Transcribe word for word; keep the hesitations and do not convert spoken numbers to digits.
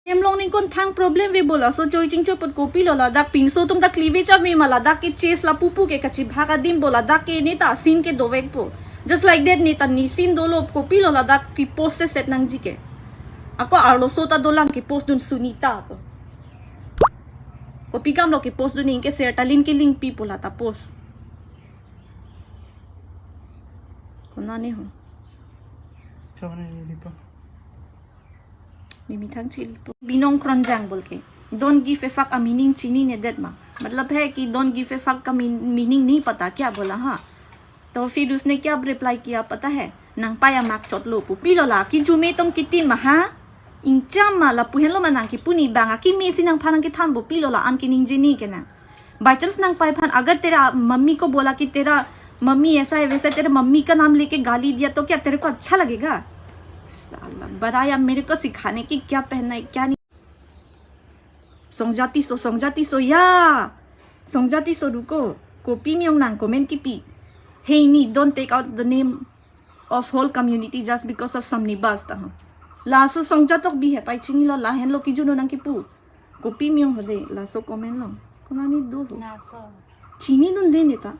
Hem long ningkon thang problem ve bo laso choi chingchoi apot kopilo ladak pinso atum ta kli ve chame ma ladak ke chase lapu pu ke kachibhak adim bo ladak ke neta scene ke dovekpo. Just like that neta ne scene dolo kopilo ladak ke post se set nangji ke. Ako arloso ta dolang ke post dun Sunita ako. Kopi kam lo ke post dun ingke ser talin ke lingpi po lata post. Kona ne ho. Kona ne lipo. Mimi thang chil po. Binong kronjang bol ke. Don't give a fuck a meaning chininedet ma. मतलब है कि don't give a fuck का mean- meaning नहीं पता क्या बोला, हाँ? तो फिर उसने क्या reply किया पता है? Nangpai amak chotlo pu pilo la ki jume tong kitin ma ha? Ingcham ma lapu henlo ma nang kipu ni bang akimi si nangphan nangkethan bo pilo la an kiningje ni ke nang. By chance nangpai aphan अगर तेरा मम्मी को बोला कि तेरा मम्मी ऐसा है वैसा है, तेरे मम्मी का नाम लेके गाली दिया तो क्या तेरे को अच्छा लगेगा? साला, बड़ा या मेरे को सिखाने की क्या पहनना है, क्या नहीं। Songjatiso, Songjatiso, ya. Songjatiso, ruko. Kopi miyong nang comment kipi. Hey ni, don't take out the name of whole community just because of some nibas ta ho. Laso Songjatok bi hepai chinilo lahenlo kijun nang kipu. Kopi miyong hode laso comment lo. Kona ne do ho. Naso. Chinidunde neta.